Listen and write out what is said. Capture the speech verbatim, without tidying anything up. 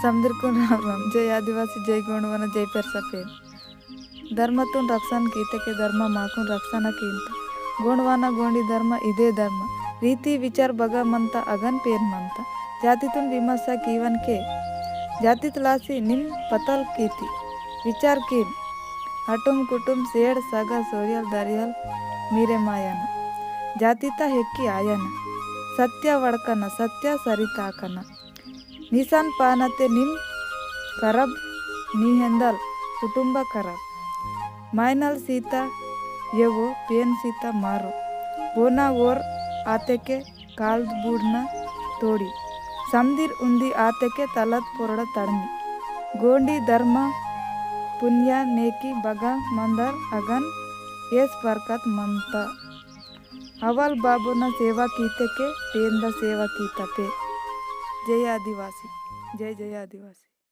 समदिरकुन राम राम। जय आदिवासी, जय गोंडवाना, जय पेरसा पेन। धर्मतुन रक्षण कीते के धर्म माकुन रक्षण कींता। गोंडवाना गोंडी धर्म इदे धर्म। रीति विचार बगा मंता अगन पेन मंता। जातितुन विमर्शा कीवन के। जातित लासी निम पतल कीती। विचार कीम। अटुम कुटुम सेड सगा सोरियल दरियल मीरे मायना। जातिता हेक्की आयना। सत्य वड़कना, सत्य सरिताकना। निसान पानते निम करब निहेंदल कुटुंब करब। मायनल सीता येवो पेन सीता मारो। बोना वोर आतेके काल्द बूडना तोड़ी। समदिर उन्दी आतेके तलत पोरड़ तड़मी। गोंडी धर्म पुन्या नेकी बगा मंदर अगन एस बरकत मंता। अवल बाबुना सेवा कीते के पेंदा सेवा कीता पे। जय आदिवासी, जय जय आदिवासी।